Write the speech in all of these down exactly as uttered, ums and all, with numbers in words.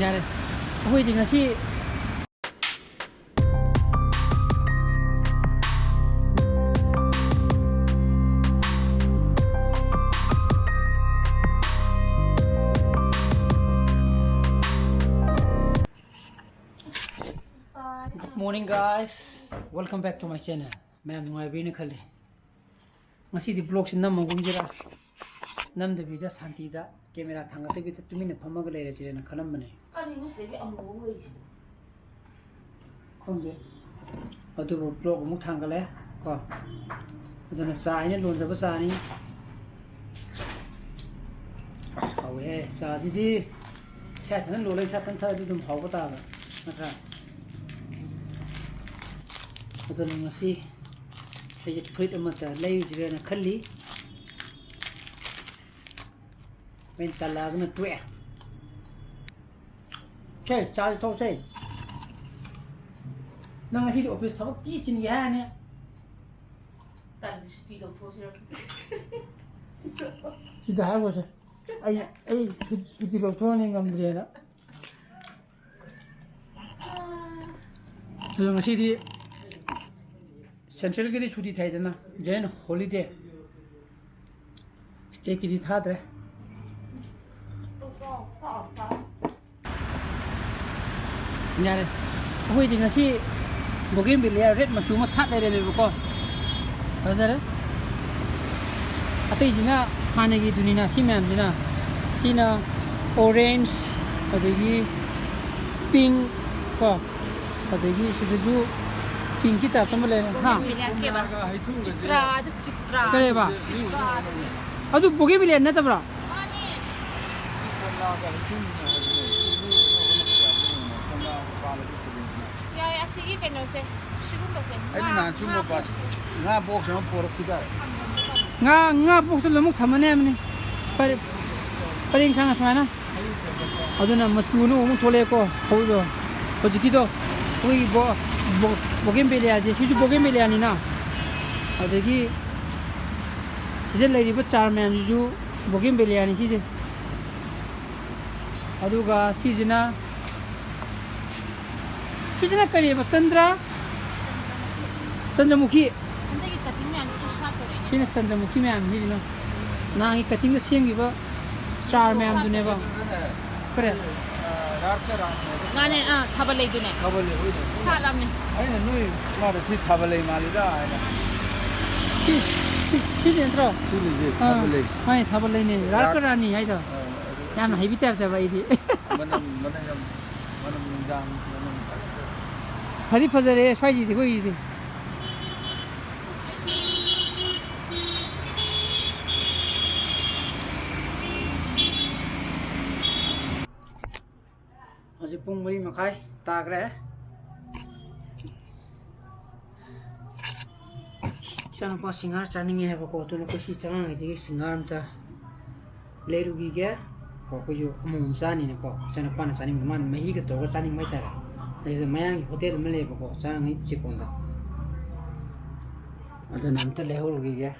ꯌꯥꯔꯦ꯫ ꯑꯩꯈꯣꯏꯗꯤ ꯉꯁꯤ Good morning, guys. Welcome back to my channel. ꯃꯌꯥꯝ ꯅꯨꯡꯉꯥꯏꯕꯤꯅ ꯈꯜꯂꯤ꯫ ꯉꯁꯤꯗꯤ vlogꯁꯤ ꯅꯝꯃꯒꯨꯝꯁꯤꯔꯥ, ꯅꯝꯗꯕꯤꯗ ꯁꯥꯟꯇꯤꯗ camera ꯊꯥꯡꯒꯠꯇꯕꯤꯗ ꯇꯨꯃꯤꯟꯅ ꯐꯝꯃꯒ ꯂꯩꯔꯁꯤꯔꯅ ꯈꯜꯂꯝꯕꯅꯦ꯫ ꯀꯔꯤꯅꯣ ꯁꯤꯗꯒꯤ ꯑꯃꯨꯕ ꯑꯣꯏꯔꯤꯁꯦ? ꯈꯪꯗꯦ꯫ ꯑꯗꯨꯕꯨ vlog ꯑꯃꯨꯛ ꯊꯥꯡꯒꯠꯂꯦ ꯀꯣ꯫ ꯑꯗꯨꯅ ꯆꯥ ꯑꯩꯅ ꯂꯣꯟꯖꯕ ꯆꯥꯅꯤ꯫ ꯑꯁ, ꯍꯥꯎꯋꯦꯍꯦ ꯆꯥꯁꯤꯗꯤ꯫ ꯏꯁꯥ ꯏꯊꯟꯇ ꯂꯣꯜꯂ ꯏꯁꯥ ꯏꯊꯟꯇ ꯊꯛꯑꯗꯤ ꯑꯗꯨꯝ ꯍꯥꯎꯕ ꯇꯥꯕ ꯅꯠꯇ꯭ꯔꯥ? ꯑꯗꯨꯅ ꯉꯁꯤ ꯑꯩꯁꯦ ꯐꯨꯔꯤꯠ ꯑꯃꯠꯇ ꯂꯩꯔꯨꯁꯤꯔꯅ ꯈꯜꯂꯤ꯫ ꯍꯣꯔꯦꯟ ꯇꯜꯂꯛꯑꯒꯅ ꯇꯣꯛꯑꯦ꯫ ꯁꯦ, ꯆꯥꯁꯤ ꯊꯣꯛꯁꯦ꯫ ꯅꯪ ꯉꯁꯤꯗꯤ office ꯊꯕꯛ ꯊꯤ ꯆꯤꯟꯒꯦ ꯍꯥꯏꯔꯅꯤ꯫ ꯇꯜꯂꯤ, ꯁꯨꯇꯤ ꯂꯧꯊꯣꯛꯑꯁꯤꯔ? ꯁꯤꯗ ꯍꯥꯏꯔꯨꯔꯁꯦ꯫ ꯑꯩ, ꯑꯩ ꯁꯨ-, ꯁꯨꯇꯤ ꯂꯧꯊꯣꯛꯑꯅꯤ ꯉꯝꯗ꯭ꯔꯦꯅ꯫ ꯑꯗꯣ ꯉꯁꯤꯗꯤ centralꯒꯤꯗꯤ ꯁꯨꯇꯤ ꯊꯥꯏꯗꯅ, general holiday꯫ Stateꯀꯤꯗꯤ ꯊꯥꯗ꯭ꯔꯦ꯫ ꯌꯥꯔꯦ꯫ ꯑꯩꯈꯣꯏꯗꯤ ꯉꯁꯤ bougainvillea red ꯃꯆꯨ ꯑꯃ ꯁꯥꯠ ꯂꯩꯔꯝꯃꯦꯕꯀꯣ꯫ ꯐꯖꯔꯦ꯫ ꯑꯇꯩꯁꯤꯅ ꯍꯥꯟꯅꯒꯤꯗꯨꯅꯤꯅ ꯁꯤ ꯃꯌꯥꯝꯁꯤꯅ꯫ ꯁꯤꯅ orange, ꯑꯗꯒꯤ pink ꯀꯣ꯫ ꯑꯗꯒꯤ ꯁꯤꯗꯁꯨ pinkꯀꯤ type ꯑꯃ ꯂꯩꯔꯦ꯫ ꯍꯥ? Bougainvillea ꯀꯦꯕ? ꯆꯤꯇ꯭ꯔꯥꯗ ꯆꯤꯇ꯭ꯔꯥ꯫ ꯀꯔꯤꯕ? ꯆꯤꯇ꯭ꯔꯥ꯫ ꯑꯗꯨ bougainvillea ꯅꯠꯇꯕ꯭ꯔꯥ? ꯃꯥꯅꯦ꯫ ꯌꯥꯏ, ꯑꯁꯤꯒꯤ ꯀꯩꯅꯣꯁꯦ, ꯁꯤꯒꯨꯝꯕꯁꯦ꯫ ꯑꯩꯅ ꯉꯥ, ꯅꯍꯥꯟ ꯁꯤꯒꯨꯝꯕ ꯉꯥ box, ꯉꯥ box ꯑꯃ ꯄꯣꯔꯛꯈꯤꯗꯥꯏ? ꯉꯥ, ꯉꯥ boxꯇ ꯂꯣꯏꯅꯃꯛ ꯊꯝꯃꯅꯤ ꯍꯥꯏꯕꯅꯤ꯫ ꯄꯔꯦꯡ, ꯄꯔꯦꯡ ꯁꯥꯡꯅ ꯁꯨꯃꯥꯏꯅ꯫ ꯑꯗꯨꯅ ꯃꯆꯨ ꯑꯅꯧꯕ ꯑꯃꯨꯛ ꯊꯣꯛꯂꯛꯑꯦꯀꯣ ꯍꯧꯕꯗꯣ꯫ ꯍꯧꯖꯤꯛꯀꯤꯗꯣ ꯑꯩꯈꯣꯏꯒꯤ ꯕꯣ-, ꯕꯣ-, bougainvilleaꯁꯦ, ꯁꯤꯁꯨ bougainvilleaꯅꯤꯅ꯫ ꯑꯗꯒꯤ ꯁꯤꯗ ꯂꯩꯔꯤꯕ ꯆꯥꯔ ꯃꯌꯥꯝꯁꯤꯁꯨ bougainvilleaꯅꯤ ꯁꯤꯁꯦ꯫ ꯑꯗꯨꯒ ꯁꯤꯁꯤꯅ, ꯁꯤꯁꯤꯅ ꯀꯔꯤꯕ? ꯆꯟꯗ꯭ꯔ? ꯆꯟꯗ꯭ꯔꯃꯨꯈꯤ꯫ ꯍꯟꯗꯛꯀꯤ ꯀꯇꯤꯡ ꯃꯌꯥꯝꯗꯨꯁꯨ ꯁꯥꯠꯇꯣꯔꯦꯅꯦ꯫ ꯁꯤꯅ ꯆꯟꯗ꯭ꯔꯃꯨꯈꯤ ꯃꯌꯥꯝ ꯁꯤꯁꯤꯅ꯫ ꯅꯍꯥꯟꯒꯤ ꯀꯇꯤꯡꯗ ꯁꯦꯝꯈꯤꯕ ꯆꯥꯔ ꯃꯌꯥꯝꯗꯨꯅꯦꯕ꯫ ꯀꯔꯤ? ꯃꯥꯅꯦ, ꯑꯥ, ꯊꯥꯕꯜ ꯂꯩꯗꯨꯅꯦ꯫ ꯊꯥꯕꯜ ꯂꯩ, ꯍꯣꯏꯅꯦ꯫ ꯁꯥꯠꯂꯝꯅꯦ꯫ ꯑꯩꯅ ꯅꯣꯏ ꯃꯥꯗ ꯁꯤ ꯊꯥꯕꯜ ꯂꯩ ꯃꯥꯜꯂꯤꯗ ꯍꯥꯏꯅ꯫ ꯁꯤ, ꯁꯤ, ꯁꯤꯁꯤ ꯅꯠꯇ꯭ꯔꯣ? ꯁꯤꯅꯤꯁꯦ ꯑꯥ, ꯊꯥꯕꯜ ꯂꯩ꯫ ꯃꯥꯅꯦ, ꯊꯥꯕꯜ ꯂꯩꯅꯦ꯫ ꯔꯥꯁ ꯔꯥꯁ ꯀ ꯔꯥꯅꯤ ꯍꯥꯏꯗꯣ꯫ ꯑꯥ, ꯑꯗꯨ ꯌꯥꯝꯅ ꯍꯩꯕꯤ ꯇꯥꯏꯞꯇꯕ ꯑꯩꯗꯤ꯫ ꯃꯅꯝ, ꯃꯅꯝ ꯌꯥꯝ, ꯃꯅꯝ ꯅꯨꯡꯗꯥꯡ ꯃꯅꯝ꯫ ꯐꯗꯤ ꯐꯖꯔꯦ ꯁ꯭ꯋꯥꯏꯁꯤꯗꯤ ꯑꯩꯈꯣꯏꯒꯤꯁꯤꯗꯤ꯫ ꯍꯧꯖꯤꯛ ꯄꯨꯡ ꯃꯔꯤ ꯃꯈꯥꯏ ꯇꯥꯈ꯭ꯔꯦ꯫ ꯏꯆꯥꯅꯨꯄꯥ ꯁꯤꯡꯍꯥꯔ ꯆꯥꯅꯤꯡꯉꯦ ꯍꯥꯏꯕꯀꯣ, ꯑꯗꯨꯅ ꯑꯩꯈꯣꯏ ꯁꯤ ꯆꯉꯥꯡꯒꯤꯗꯒꯤ ꯁꯤꯡꯍꯥꯔ ꯑꯝꯇ ꯂꯩꯔꯨꯈꯤꯒꯦ꯫ ꯀꯣ, ꯑꯩꯈꯣꯏꯁꯨ ꯑꯃꯃꯝ ꯆꯥꯅꯤꯅꯀꯣ, ꯏꯆꯥꯅꯨꯄꯥꯅ ꯆꯥꯅꯤꯡꯕ, ꯃꯥꯅ ꯃꯍꯤꯒ ꯇꯧꯔꯒ ꯆꯥꯅꯤꯡꯕ ꯍꯥꯏꯇꯥꯔꯦ꯫ ꯑꯁꯤꯗ ꯃꯌꯥꯡꯒꯤ ꯍꯣꯇꯦꯜ ꯑꯃ ꯂꯩꯌꯦꯕꯀꯣ, ꯆꯉꯥꯡꯒꯤ ꯆꯦꯛꯀꯣꯟꯗ, ꯑꯗꯨꯅ ꯑꯝꯇ ꯂꯩꯍꯧꯔꯨꯈꯤꯒꯦ꯫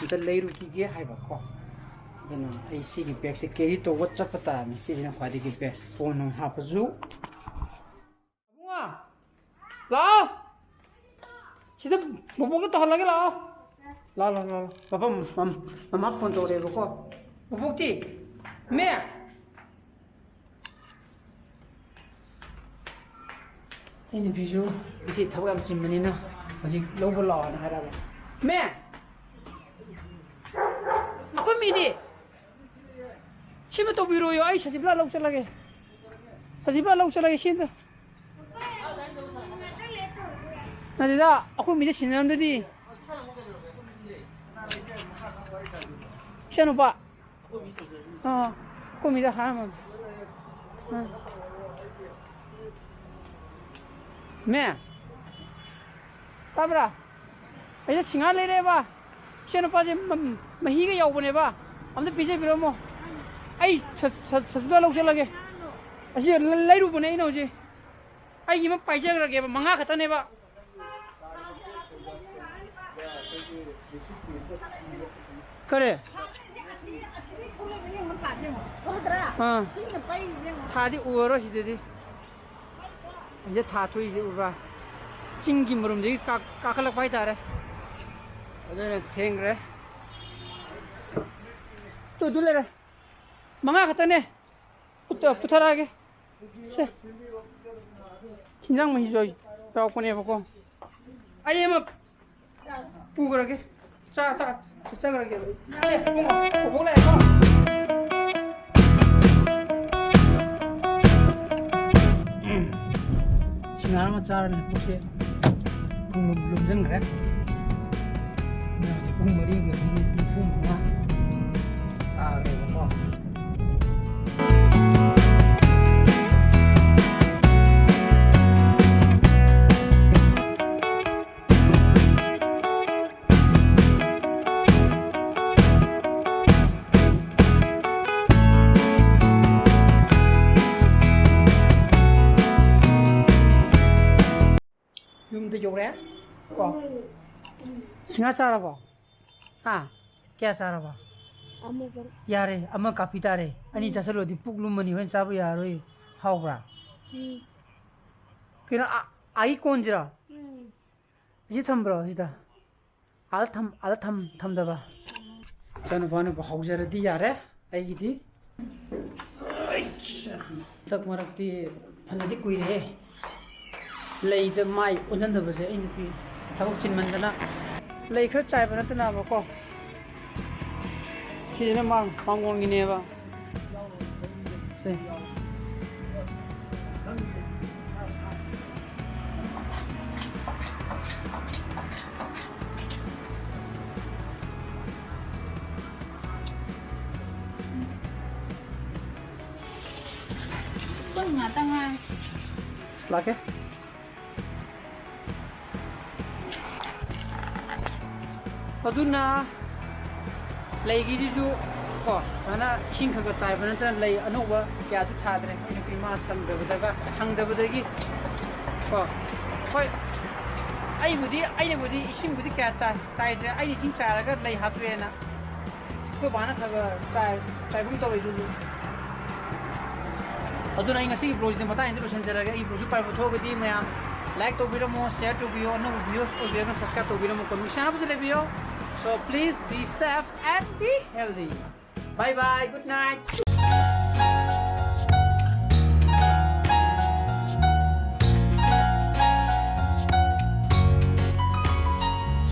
ꯑꯝꯇ ꯂꯩꯔꯨꯈꯤꯒꯦ ꯍꯥꯏꯕꯀꯣ꯫ ꯑꯗꯨꯅ ꯑꯩ ꯁꯤꯒꯤ ꯕꯦꯒꯁꯦ ꯀꯦꯔꯤ ꯇꯧꯕ ꯆꯠꯄ ꯇꯥꯔꯅꯤ꯫ ꯁꯤꯁꯤꯅ ꯈ꯭ꯋꯥꯏꯗꯒꯤ ꯕꯦꯁ꯫ ꯐꯣꯟ ꯅꯨꯡ ꯍꯥꯞꯄꯁꯨ꯫ ꯑꯕꯨꯡꯉꯣ! ꯂꯥꯛꯑꯣ! ꯁꯤꯗ ꯕꯣꯕꯣꯛꯇ ꯇꯧꯍꯜꯂꯒꯦ, ꯂꯥꯛꯑꯣ꯫ ꯂꯥꯛꯑꯣ, ꯂꯥꯛꯑꯣ, ꯂꯥꯛꯑꯣ꯫ ꯄꯥꯄꯥ, ꯃꯝ-, ꯃꯃꯥ ꯐꯣꯟ ꯇꯧꯔꯛꯑꯦꯕꯀꯣ꯫ ꯕꯣꯕꯣꯛꯇꯤ? ꯃꯦ! ꯑꯩ ꯅꯨꯄꯤꯁꯨ ꯉꯁꯤ ꯊꯕꯛ ꯌꯥꯝ ꯆꯤꯟꯕꯅꯤꯅ ꯍꯧꯖꯤꯛ ꯂꯧꯕ ꯂꯥꯛꯑꯣꯅ ꯍꯥꯏꯔꯛꯑꯕ꯫ ꯃꯦ! ꯑꯩꯈꯣꯏ ꯃꯤꯗꯤ? ꯁꯤꯃ ꯇꯧꯕꯤꯔꯣꯌꯣ, ꯑꯩ ꯁꯖꯤꯕꯂꯥ ꯂꯧ ꯆꯠꯂꯒꯦ꯫ ꯁꯖꯤꯕꯂꯥ ꯂꯧ ꯆꯠꯂꯒꯦ, ꯁꯤꯝꯇ꯫ ꯅꯠꯇꯦꯗ, ꯑꯩꯈꯣꯏ ꯃꯤꯗ ꯁꯤꯟꯅꯔꯝꯗꯗꯤ꯫ ꯏꯆꯥꯅꯨꯄꯥ꯫ ꯑꯥ, ꯑꯩꯈꯣꯏ ꯃꯤꯗ ꯍꯥꯏꯔꯝꯃꯕꯅꯤ꯫ ꯑꯥ꯫ ꯃꯦ꯫ ꯇꯥꯕ꯭ꯔꯥ? ꯑꯩꯅ ꯁꯤꯡꯍꯥꯔ ꯂꯩꯔꯦꯕ꯫ ꯏꯆꯥ ꯅꯨꯄꯥꯁꯦ ꯃ-, ꯃꯍꯤꯒ ꯌꯥꯎꯕꯅꯦꯕ꯫ ꯑꯝꯇ ꯄꯤꯖꯕꯤꯔꯝꯃꯣ꯫ ꯑꯩ ꯁ-, ꯁ-, ꯁꯁꯤꯕꯥ ꯂꯧ ꯆꯠꯂꯒꯦ꯫ ꯑꯁꯤ ꯂ-, ꯂꯩꯔꯨꯕꯅꯦ ꯑꯩꯅ ꯍꯧꯖꯤꯛ꯫ ꯑꯩꯒꯤ ꯑꯃ ꯄꯥꯏꯖꯈ꯭ꯔꯒꯦꯕ, ꯃꯉꯥ ꯈꯛꯇꯅꯦꯕ꯫ ꯀꯔꯤ? ꯌꯦꯡꯉꯣ, ꯊꯣꯛꯂꯛꯇ꯭ꯔꯥ? ꯑꯥ꯫ ꯊꯤꯅ ꯄꯩꯔꯤꯁꯦ ꯌꯦꯡꯉꯣ꯫ ꯊꯥꯗꯤ ꯎꯔꯔꯣꯏ ꯁꯤꯗꯗꯤ꯫ ꯁꯤꯗ ꯊꯥ ꯊꯣꯛꯏꯁꯦ ꯎꯕ꯭ꯔꯥ? ꯆꯤꯡꯒꯤ ꯃꯔꯨꯝꯗꯒꯤ ꯀꯥ-, ꯀꯥꯈꯠꯂꯛꯄ ꯍꯥꯏꯇꯥꯔꯦ꯫ ꯑꯗꯨꯅ ꯊꯦꯡꯈ꯭ꯔꯦ꯫ ꯇꯨ, ꯑꯗꯨ ꯂꯩꯔꯦ꯫ ꯃꯉꯥ ꯈꯛꯇꯅꯦ꯫ ꯄꯨꯊ-, ꯄꯨꯊꯔꯛꯑꯒꯦ꯫ ꯁꯦ꯫ ꯍꯤꯟꯖꯥꯡ ꯃꯍꯤꯁꯨ ꯑꯩ ꯌꯥꯎꯔꯛꯄꯅꯦꯕꯀꯣ꯫ ꯑꯩ ꯑꯃ ꯄꯨꯈ꯭ꯔꯒꯦ꯫ ꯆꯥ, ꯆꯥ, ꯆꯠꯆꯈ꯭ꯔꯒꯦ꯫ ꯁꯦ, ꯏꯕꯨꯡꯉꯣ, ꯕꯣꯕꯣꯛ ꯂꯥꯛꯑꯦꯀꯣ꯫ ꯎꯝ꯫ ꯁꯤꯡꯍꯥꯔ ꯑꯃ ꯆꯥꯔꯕꯅꯤꯅ ꯄꯨꯛꯁꯦ ꯈꯪꯂꯨꯝ ꯂꯨꯝꯁꯤꯟꯈ꯭ꯔꯦ꯫ ꯄꯨꯡ ꯃꯔꯤꯒꯤ ꯃꯤꯅꯤꯠ ꯅꯤꯐꯨ ꯃꯉꯥ ꯇꯥꯈ꯭ꯔꯦꯕꯀꯣ꯫ ꯌꯨꯝꯗ ꯌꯧꯔꯦ꯫ ꯀꯣ꯫ ꯁꯤꯡꯍꯥ ꯆꯥꯔꯕꯣ? ꯍꯥ? ꯀꯌꯥ ꯆꯥꯔꯕ? ꯑꯃꯇꯪ꯫ ꯌꯥꯔꯦ, ꯑꯃ ꯀꯥꯞꯄꯤ ꯇꯥꯔꯦ꯫ ꯑꯅꯤ ꯎꯝ꯫ ꯆꯥꯁꯤꯜꯂꯨꯔꯗꯤ ꯄꯨꯛ ꯂꯨꯝꯃꯅꯤ, ꯍꯣꯔꯦꯟ ꯆꯥꯕ ꯌꯥꯔꯔꯣꯏ꯫ ꯍꯥꯎꯕ꯭ꯔꯥ? ꯎꯝ꯫ ꯀꯩꯅꯣ, ꯑ-, ꯑꯥꯒꯤ ꯀꯣꯟꯁꯤꯔꯣ? ꯎꯝ꯫ ꯑꯁꯤ ꯊꯝꯕ꯭ꯔꯣ ꯁꯤꯗ? ꯑꯥꯗ ꯊꯝ-, ꯑꯥꯗ ꯊꯝ-, ꯊꯝꯗꯕ? ꯏꯆꯥꯅꯨꯄꯥꯅꯕꯨ ꯍꯧꯖꯔꯗꯤ ꯌꯥꯔꯦ ꯑꯩꯒꯤꯗꯤ꯫ ꯑꯩꯠꯁ! ꯍꯟꯗꯛ ꯃꯔꯛꯇꯤ ꯐꯅꯗꯤ ꯀꯨꯏꯔꯦꯍꯦ꯫ ꯂꯩꯗ ꯃꯥꯏ ꯑꯣꯟꯁꯤꯟꯗꯕꯁꯦ ꯑꯩ ꯅꯨꯄꯤ ꯊꯕꯛ ꯆꯤꯟꯃꯟꯗꯅ꯫ ꯂꯩ ꯈꯔ ꯆꯥꯏꯕ ꯅꯠꯇꯅꯕꯀꯣ꯫ ꯁꯤꯁꯤꯅ ꯃꯥꯡ-, ꯃꯥꯡꯒꯣꯟꯒꯤꯅꯦꯕ꯫ ꯁꯦ꯫ ꯄꯨꯡ ꯉꯥꯛꯇ ꯉꯥꯏ꯫ ꯂꯥꯛꯀꯦ꯫ ꯑꯗꯨꯅ ꯂꯩꯒꯤꯁꯤꯁꯨ ꯀꯣ, ꯁꯨꯃꯥꯏꯅ ꯏꯁꯤꯡ ꯈꯔ ꯈꯔ ꯆꯥꯏꯕ ꯅꯠꯇꯅ ꯂꯩ ꯑꯅꯧꯕ ꯀꯌꯥꯁꯨ ꯊꯥꯗ꯭ꯔꯦ꯫ ꯑꯩ ꯅꯨꯄꯤ ꯃꯥ ꯁꯪꯗꯕꯗꯒ, ꯁꯪꯗꯕꯗꯒꯤ ꯀꯣ꯫ ꯍꯣꯏ, ꯑꯩꯕꯨꯗꯤ, ꯑꯩꯅꯕꯨꯗꯤ ꯏꯁꯤꯡꯕꯨꯗꯤ ꯀꯌꯥ ꯆꯥꯏ-, ꯆꯥꯏꯗ꯭ꯔꯦ꯫ ꯑꯩꯅ ꯏꯁꯤꯡ ꯆꯥꯏꯔꯒ ꯂꯩ ꯍꯥꯠꯇꯣꯛꯑꯦꯅ꯫ ꯑꯩꯈꯣꯏ ꯕꯥꯅ ꯈꯔ ꯈꯔ ꯆꯥꯏ, ꯆꯥꯏꯕꯒꯨꯝ ꯇꯧꯋꯦ ꯑꯗꯨꯁꯨ꯫ ꯑꯗꯨꯅ ꯑꯩ ꯉꯁꯤꯒꯤ vlogꯁꯤꯗꯤ ꯃꯇꯥꯡ ꯑꯁꯤꯗ ꯂꯣꯏꯁꯤꯟꯖꯔꯒꯦ꯫ ꯑꯩꯒꯤ vlogꯁꯤ ꯄꯥꯝꯕ ꯊꯣꯛꯑꯒꯗꯤ ꯃꯌꯥꯝ like ꯇꯧꯕꯤꯔꯝꯃꯣ, share ꯇꯧꯕꯤꯌꯣ, ꯑꯅꯧꯕ viewers ꯑꯣꯏꯕꯤꯔꯒꯅ subscribe ꯇꯧꯕꯤꯔꯝꯃꯣꯀꯣ꯫ ꯅꯨꯡꯁꯤꯅꯕꯁꯨ ꯂꯩꯕꯤꯌꯣ꯫ So please be safe and be healthy. Bye bye, good night.